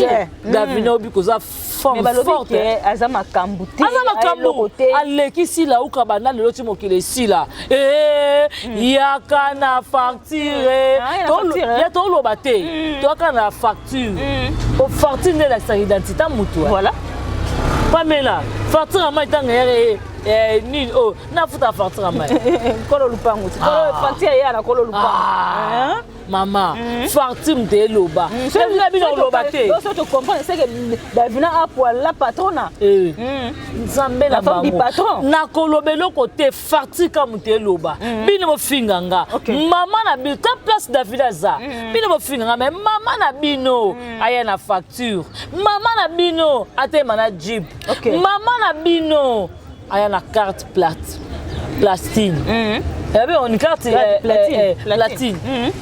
Davina obi koza forme forte. Aza makambo te. Aza makambo, aleki sila uka banda lelo ti mokili esila. Yaka na facture ya toloba te, toyaka na facture. Po facture nde elakisaka identité mutu. Voilà. Pamela, facture ya mai ntango eyaka nini oyo nafuta facture ya mai? Kolo lupangu, facture eya na kolo lupangu. Mama, facture moto eloba na bino oloba te. So tocomprendre c'est que Davina Apwa la patrona. Nzambe na bango, nakoloba eloko te. Facture ka moto eloba. Bino bofinga nga mama na bino ta place Davina aza. Bino bofinga nga, mais mama na bino aya na facture, mama na bino atema na jeep, mama na bino aya na carte plate platine, yabe oni carte platine.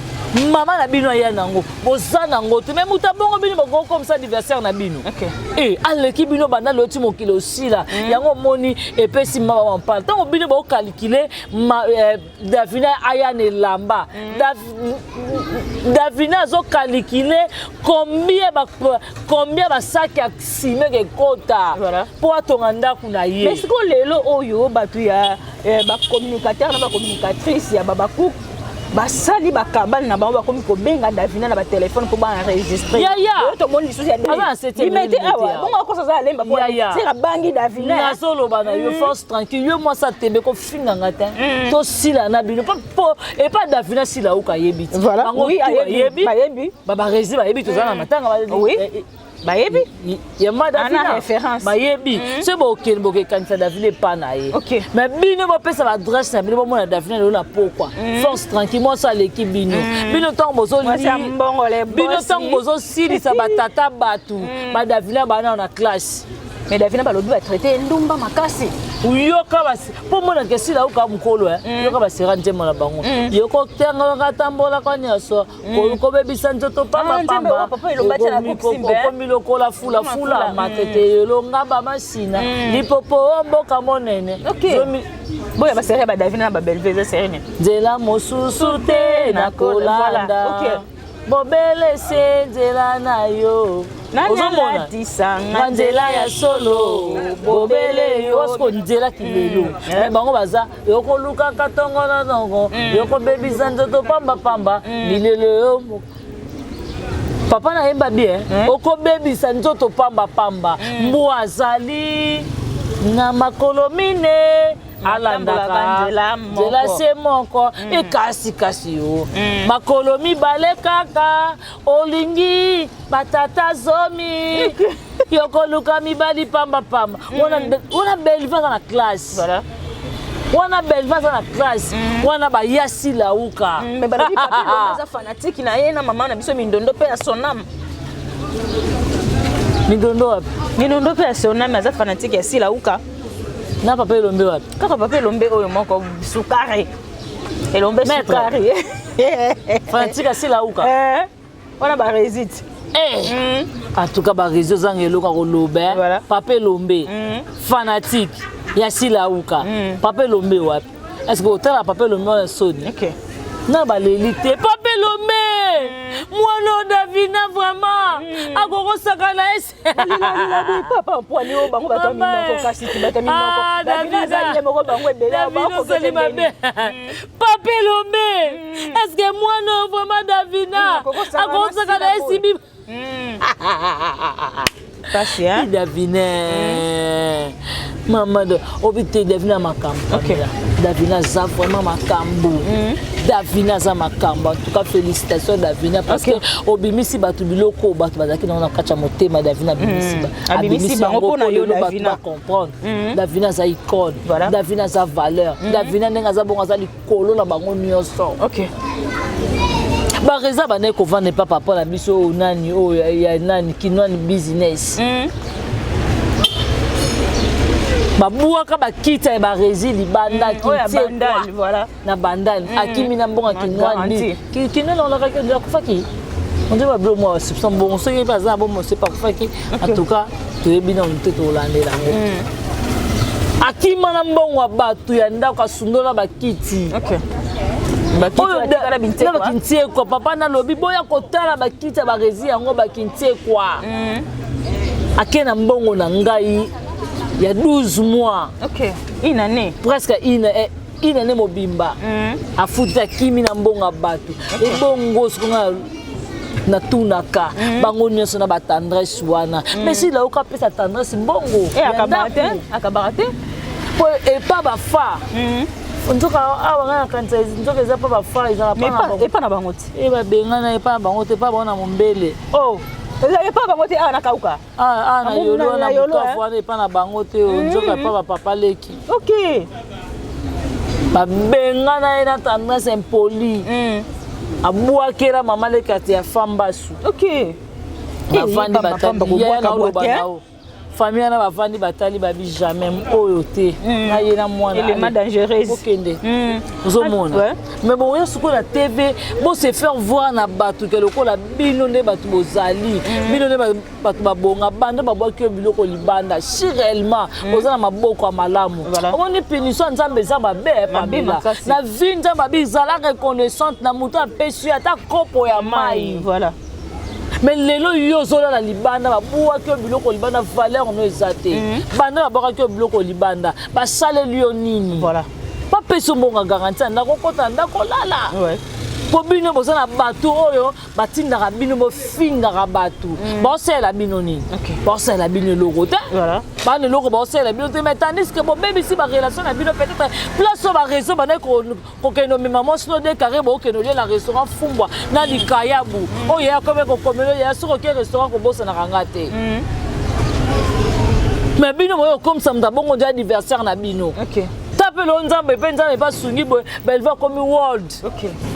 Mama na bino aya nango, boza nango te. Mais moto abongo bino bokokomisa adversaire na bino. Aleki bino banda lelo ti mokili osila. Yango omoni epesi mama bampala ntango bino bokalkule Davina aya na elamba. Davina azokalkule combien basaki ya ciment ekota mpo atonga ndako na ye. Mais sikoyo lelo oyo bato ya bacommunicateur na bacommunicatrice ya babacook basali bakabale na bango, bakomi kobenga Davina na batelefone mpo baenregistre. Tomoni lisusu ya limete awa bongo akosa aza alemba seka bangi Davina. Nazoloba na yo, force tranquille, yo mwasi atembe kofinganga te. Tosila na bino po epa Davina sila oka ayebi ti bayebi. Babaresi bayebi, toza na matanga. Bayebi. Yama Davina référence. Bayebi soki bokende bokekanisa Davina epa na ye. Mais bino bopesa baadresse na bino, bomona Davina lelo na pokwa. Force tranquille, mwasi aleki bino. Bino ntango bino ntango bozosilisa batata bato badavina bana na classe. Mais Davina balobi batraite ndumba makasi. Yoka, mpo monaka esila oka mokolo, yoka basera nzembo na bango, yokotangaka tambolaka nyonso, kobebisa nzoto pambapamba, okomi lokola fulafula matete elonga bamasina lipopo mboka monene. Boya basérie ya badavina na babelve eza série nini? Nzela mosusu te nakolanda, bobele se nzela na yo. Ozomona nzela ya solo, bobele yo siko nzela kilelo. Mais bango baza yokolukaka ntongo na ntongo, yokobebisa nzoto pambapamba milelo yo. Papa nayemba bien, okobebisa nzoto pambapamba. Mbwa azali na makolo mine, alandaka nzela se moko. Ekasi kasi yo makolo mibale kaka, olingi batata zomi, yokoluka mibali pambapamba. Wana Belvi aza na classe, wana Belvi aza na classe, wana bayasi lauka. Mais balobi papa aza fanatique na ye na mama na biso Mindondo mpe ya Sonam. Mindondo wapi? Mindondo mpe ya Sonam aza fanatique ya Silauka. Na papa Elombe wapi? Kaka papa Elombe oyo moko sukari, Elombe sukari. Fanatique ya Silauka? Wana baresite. En tout cas baréseau ozanga eloko ya koloba. Papa Elombe fanatique ya Silauka, papa Elombe wapi? Est ce que otala papa Elombe wana soni na baleli te? Papa Elombe, mwana Davina vraiment akokosaka na ye. Papa poani oyo bango bato ya minoko, kasi ti bato ya minoko, Davina azali ye moko, bango ebele. Osali mabe, papa Elombe. Est ce que mwana vraiment Davina akokosaka na esibi? Pasi. Davina, mama obi te, Davina makambo. Davina aza vraiment makambo, Davina aza makambo. En tout cas félicitation Davina, parce que obimisi bato biloko bato bazalaki nango na kati ya motema. Davina abimisi bango mpo lelo bato bacomprendre Davina aza icône, Davina aza valeur, Davina ndenge aza bongo aza likolo na bango nyonso. Bareza bandaki kovanda epa papa na biso oyo nani, oyo ya nani, Kinwani Business. Babwaka bakita ya baresi libanda na Bandani, akimi na mbongo ya Kinwani. Kinwani olakaki akufaki, onde babilo mwa substance bongo, soki mpe aza na bomo sepa akufaki. En tout cas toyebi nano te, tolandela yango. Akima na mbongo ya bato ya ndako, asundola bakiti. Oyo na bakintiekwa, papa nalobi boya kotala bakiti ya baresi yango bakintiekwa. Ake na mbongo na ngai ya 12 mois. Ok, une année. Presque une année mobimba. Afuti, akimi na mbongo ya bato. Ebongo sokonga natunaka bango nyonso na batendresse wana, mais si laoka apesa tendresse mbongo ya ndako. Akabaka te. Po epa bafa nzoka awa ngai nakanisa nzoka eza mpa bafa, ezala. Epa na bango te. E babengana epa na bango te, epa bango na mombele. Oh, epa bango te, awa na kauka. Ah, na yolo wana, bukavu wana, epa na bango te, nzoka epa bapapa leki. Babengana ye na tendresse impoli, abwakela mama leki ati ya fambasu. Bavandi batali ye na oloba nao famille wana, bavandi batali, babi jamais oyo te na ye na mwana. Élément dangereuse. Okende ozomona, mais bon, oya sikoyo na TV, bose faire voir na bato ke lokola bino nde bato bozali, bino nde bato babonga. Banda babwaki yo biloko libanda, si réellement oza na maboko ya malamu, omoni punition ya Nzambe eza mabe. Pamela, na vie Nzambe abi ezala reconnaissante na moto apesi yo ata kopo ya mai. Mais lelo yo ozolala libanda, babwaki yo biloko libanda, valeur no eza te. Banda babwakaki yo biloko libanda, basaleli yo nini? Bapesi yo mbongo ya garantie ya ndako, okota na ndako, olala. Mpo bino boza na bato oyo batindaka bino bofingaka bato, baosalela bino nini? Baosalela bino eloko te. Bana eloko baosalela bino te, mais tandis que bobebisi barelation na bino. Peut-être place oyo baréseau bandaki kokende omema mwasi no de carré, bookende olia na restaurant fumbwa na likayabu oyo ya komi kokomela ya soki oke restaurant, kobosanaka nga te. Mais bino boyo okomisa moto abongo nde anniversaire na bino. Ta mpe lelo Nzambe mpe Nzambe mpe asungi boye, Belva akomi world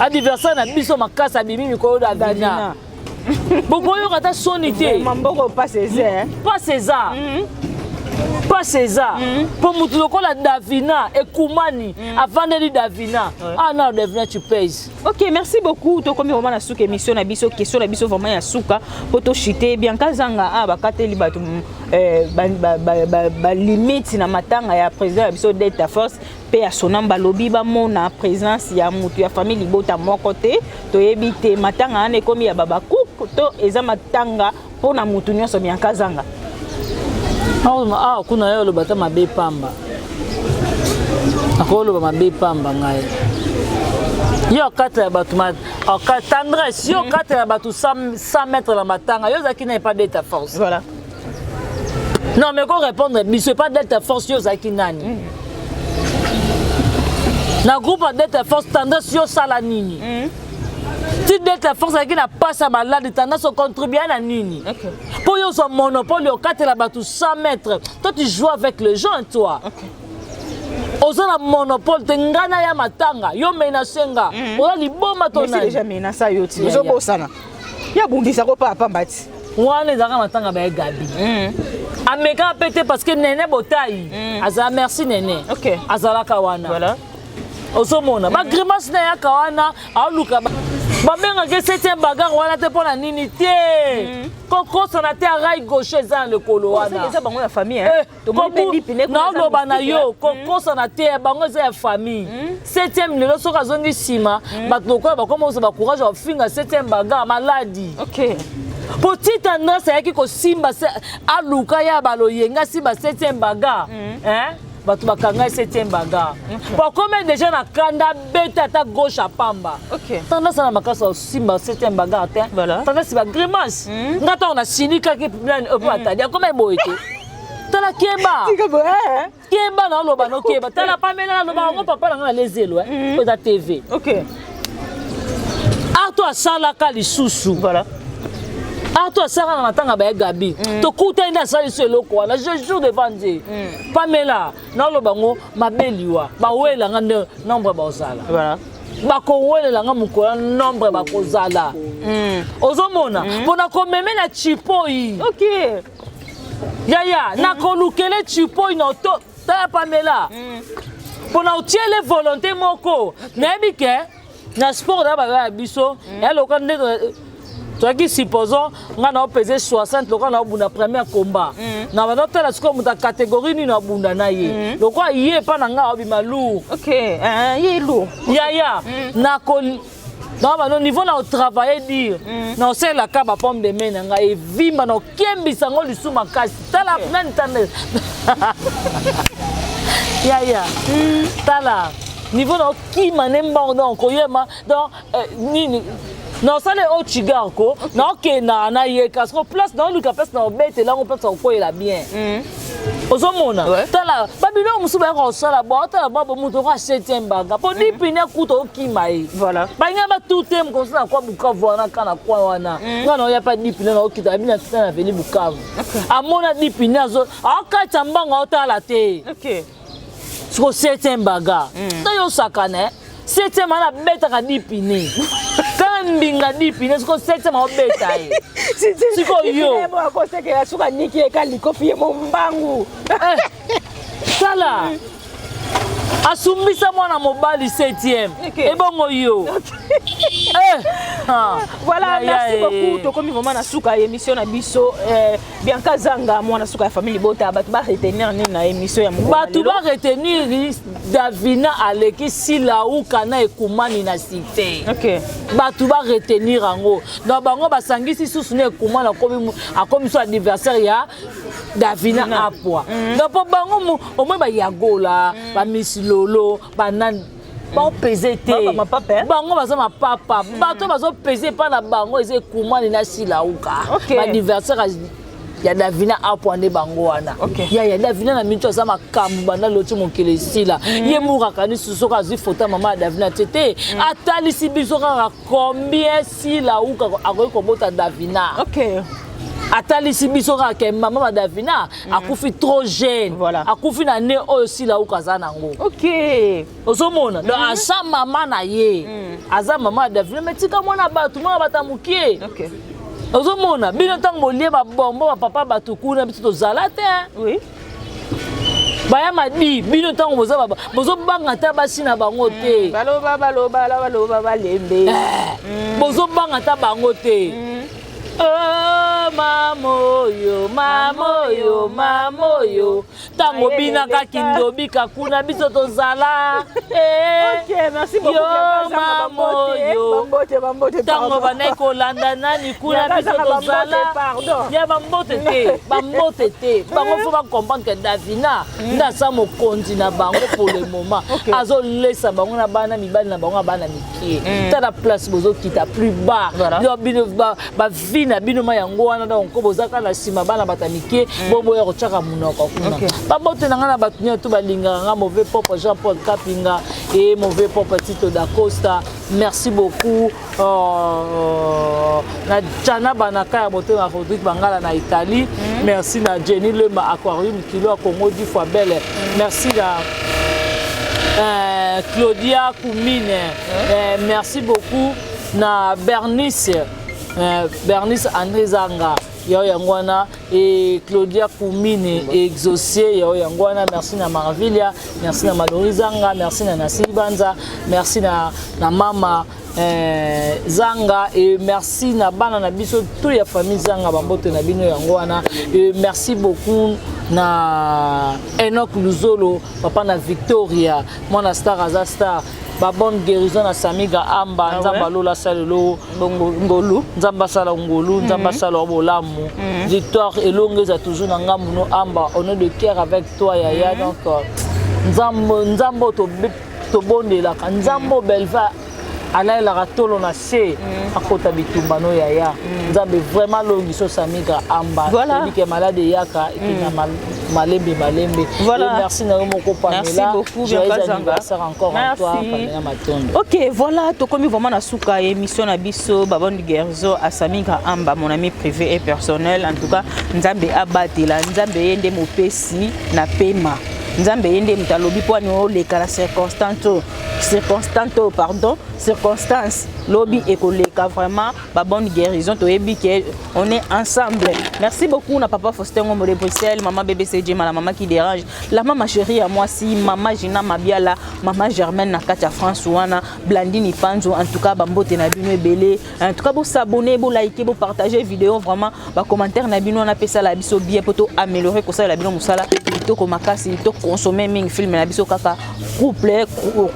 anniversaire na biso makasi, abimi mikolo Davina, bokoyoka ata soni te. Mamboko pasi eza. Pasi eza, pasi eza mpo motu lokola Davina ekumani avandeli Davina. Ah non, Davina, tu pèses. Ok, merci beaucoup. Tokomi vraiment na suka émission na biso. Question na biso vraiment ya suka po tochite. Bianca Zanga, ah, bakateli bato balimite na matanga ya président ya biso Delta Force mpe ya Sonam. Balobi bamona présence ya motu ya famille libota moko te. Toyebi te matanga wana ekomi ya babacook to eza matanga mpona motu nyonso. Bianca Zanga. Awa kuna ye oloba ata mabe pamba, akoloba mabe pamba. Ngai yo akatela bato tendresse, yo okatela bato 100 mètre na matanga, yo ozalaki na epa Delta Force. Non, mais ko répondre biso, epa Delta Force yo ozalaki nani na groupe ya Delta Force? Tendresse, yo osala nini ti Delta Force azalaki na pasi ya malade? Tendresse, ocontribue na nini mpo yo ozwa monopole okatela bato 100 mètres? Toi, tu joues avec les gens, toi. Oza na monopole te. Ngai na ya matanga, yo menace nga, oza liboma to nani? Déjà menace yo ti ozobosana ya bundisako pa pamba ti. Wana ezalaka matanga baye Gabi amekaka mpe te, parce que Nene Botai azala, merci Nene, azalaka wana. Ozomona bagrimace na yaka wana, aoluka babengaka septième bagarre wana te. Mpo na nini te kokosana te? Arai gauche eza na lokolo wana. Eza bango ya famille. Naoloba na yo, kokosana te, bango eza ya famille. Septième lelo soki azongi nsima, bato lokola bakoma kozwa bacourage ya kofinga septième bagarre maladi. Po ti tendresse ayaki kosimba, aluka ya baloyenga asimba septième bagarre, bato bakanga ye septième bagarre po akomi déjà na kanda, abeta ata gauche apamba. Tendance na makasi asimba septième bagarre te. Tendance bagrimace, nga ntango nasilikaki nani opo atali akoma eboye te. Tala, keba, keba, na oloba no keba. Tala pamela, naloba yango, papa na nga na lezelo oyo eza TV. Arto asalaka lisusu. Arto asalaka na matanga baye Gabi, tokutani nde asali so eloko wana. Je jure devant Dieu, Pamela, naoloba yango mabe liwa bawelanga nde nombre bazala, bakowelelanga mokolo nombre bakozala. Ozomona mpona komeme na chipoi. Yaya, nakolukele chipoi na oto. Tala Pamela, mpona otiele volonté moko, nayebi ke na sport na baba ya biso ya loka nde. Toyaki, supposons nga na opese 60, lokola na obunda premier combat, na banda otala sikoyo moto ya catégorie nini abunda na ye. Lokola ye epa na nga aobima lourd. Ok, ye lourd. Yaya, nako na bano niveau na otravaille dire, na osalelaka bapomme de main na ngai evimba, na okembisa yango lisu makasi. Tala nani, tala yaya, tala niveau na okima ne mbango. Donc koyema, donc nini, na osala oyo chigar ko na okendaka na ye, kasi ko place na oluka, place na obetela yango, place na okoyela bien. Ozomona, tala babiloko mosusu bayaka kosala bo, otala babo moto oko septième bagarre mpo dipine akuta okima ye. Balinga batute mokoso na kwa Bukavu wana, ka na kwa wana nga na oya mpa dipine na okita abi na kita na veni Bukavu, amona dipine azo aokatisa mbango, aotala te. Siko septième bagarre to yo osakana, septième wana abetaka dipine kaka mbinga dipine. Siko septième aobeta ye sikoyo. Yo akosekela suka niki eka likofi ye mombangu. Tala, asumbisa mwana mobali septième. Ebongo yo. Eh, ah. Voilà. Ya, Merci ya, beaucoup. Tokomi vraiment na suka ya émission na biso. Bianca Zanga, mwana suka ya famille libota, bato baretenir nini na émission ya mokolo na Bato lelo? Baretenir Davina aleki Silauka na ekumani na cité. Bato baretenir yango. Donc bango basangisi susu na ekumani, akomi so adversaire ya Davina Apwa. Donc mpo bango omoi bayagola, bamisi lolo, banani baopese te. Ba mapapa, eh? Bango baza mapapa. Bato bazopese epa na bango eza ekumani na Silauka. Baadversaire ya Davina Apwa nde bango wana. Ya Davina na mintu aza makambo banda loti mokili esila. Ye muraka lisusu soki azwi foto ya mama ya Davina te te, atalisi biso kaka combien Silauka akoki kobota Davina. Atalisi biso kaka ke mama ba Davina akufi trop jeune. Akufi na ne oyo Silauka aza nango. Ozomona, donc aza mama na ye, aza mama ya Davina. Me tika mwana bato, mwana bato ya mokie. Ozomona bino ntango bolie babombo bapapa bato kuna, biso tozala te. Baya madi bino ntango boza bozobanga ata basi na bango te. Baloba, baloba, baloba, balembe. Bozobanga ata bango te. Oh, mamoyo, mamoyo, mamoyo, ntango binaka kindobika kuna, biso tozala. Eh, Ok, merci beaucoup. Yo, Bianca Zanga, mamoyo. bambote, bambote, Ntango pardon. bandaki kolanda nani kuna, Bianca biso Zanga, bambote, tozala. pardon. Ya bambote te, bambote te. Bango faut bacomprendre ke Davina nde aza mokonzi na bango pour le moment. Azolesa bango na bana mibali na bango ya bana mike. Tala place bozokita plus bas. Donc bino bavie na bino ma yango wana. Donc ko boza kaka na nsima bana bato ya mike, boboya kotiaka monoko kuna. Babote na ngai na bato nyonso balingaka nga, mauvais propre Jean Paul Kapinga et mauvais propre Tito Dacosta, merci beaucoup. Na Jana Banaka ya motema, Rodrigue Bangala na Italie, merci na Jenny Lema Aquarium Kilo ya Congo dix fois belle, merci na Claudia Koumine, merci beaucoup na Bernice, Bernice André Zanga yao yango wana, et Claudia Koumine Exaucier yao yango wana. Merci na Marvilia, merci na Malori Zanga, merci na Nasi Banza, merci na mama Zanga, et merci na bana na biso tout ya famille Zanga, bambote na bino yango wana. Et merci beaucoup na Enoch Luzolo, papa na Victoria, mwana star aza star. Babonne guérison na Samiga Amba. Nzambe alola asala elo. Bongo ngolu. Nzambe asala ngolu, Nzambe asala bolamu. Victoire elongo eza toujours na ngambu no Amba, on est de cœur avec toi yaya. Donc Nzambe, Nzambe oyo tobondelaka, Nzambe oyo Belva alayelaka tolo na se, akota bitumba no yaya. Nzambe vraiment alongisa Samiga Amba. Toyebi ke malade eyaka ekenda malembe malembe. Et merci na yo moko. Merci Pamela, beaucoup, joyeux Bianca Zanga. anniversaire encore à toi. Merci. Pamela Matondo. Ok, voilà, tokomi vraiment na suka ya émission na biso. Babonne guérison à Samika Amba, mon ami privé et personnel. En tout cas, Nzambe abatela, Nzambe ye nde mopesi na pema. Nzambe ye nde moto alobi mpo ani oleka na circonstance oyo, circonstance oyo, pardon. Circonstance lobi ekoleka, vraiment ba bonne guérison. Toyebi ke on est ensemble. Merci beaucoup na papa Faustin Ngombo de Bruxelles, mama BBC Jema, la mama qui dérange, la mama chérie ya mwasi, mama Gina Mabiala, mama Germaine na kati ya France wana, Blandine Panzo. En tout cas, bambote na bino ebele. En tout cas, bosabonner, bolike, bopartager vidéo. Vraiment, bacommentaire na bino wana apesala biso bien po to améliorer kosalela bino mosala kitoko makasi. Toconsommer mingi film na biso kaka Couple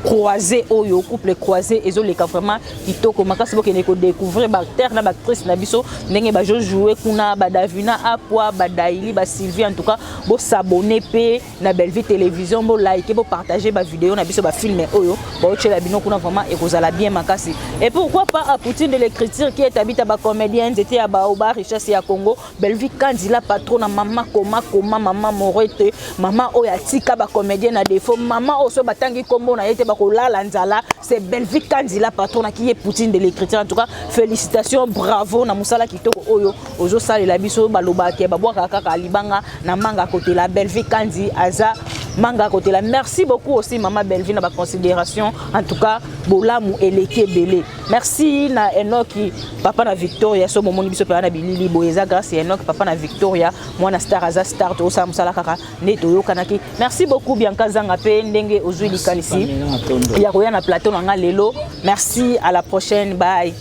croisé. Oyo Couple croisé ezoleka vraiment kitoko makasi. Bokende kodécouvrir baacteur na baactrice na biso ndenge bazojoue kuna, badavina Apwa, badaili, basylvie. En tout cas, bosabonner mpe na Bellevue Télévision, bolike, bopartage bavideo na biso, bafilm oyo baotiela bino kuna. Vraiment ekozala bien makasi. Et pourquoi pas à Poutine de l'écriture qui est habite bacomédien, nzete ya baoba, richesse ya Congo, Bellevue Kandila, patron na mama koma koma, mama Morete, mama oyo atika bacomédien na défaut, mama oyo so batangi nkombo na ye te bakolala nzala. C'est Bellevue Kandila, patron na ki ye Poutine de l'écriture. En tout cas, félicitations, bravo na mosala kitoko oyo ozosalela biso. Balobaka babwakaka kaka libanga na manga kotela. Bellevue Kandi aza manga kotela. Merci beaucoup aussi, mama Bellevue, na baconsidération. En tout cas, bolamu eleki ebele. Merci na Enoki, papa na Victoria. So bomoni biso mpenza na bilili boye, eza grâce ya Enoki, papa na Victoria. Mwana star aza star, tozosala mosala kaka nde toyokanaki. Merci beaucoup, Bianca Zanga, mpe ndenge ozwi likanisi ya koya na plateau na nga lelo. Merci, à la prochaine, bye.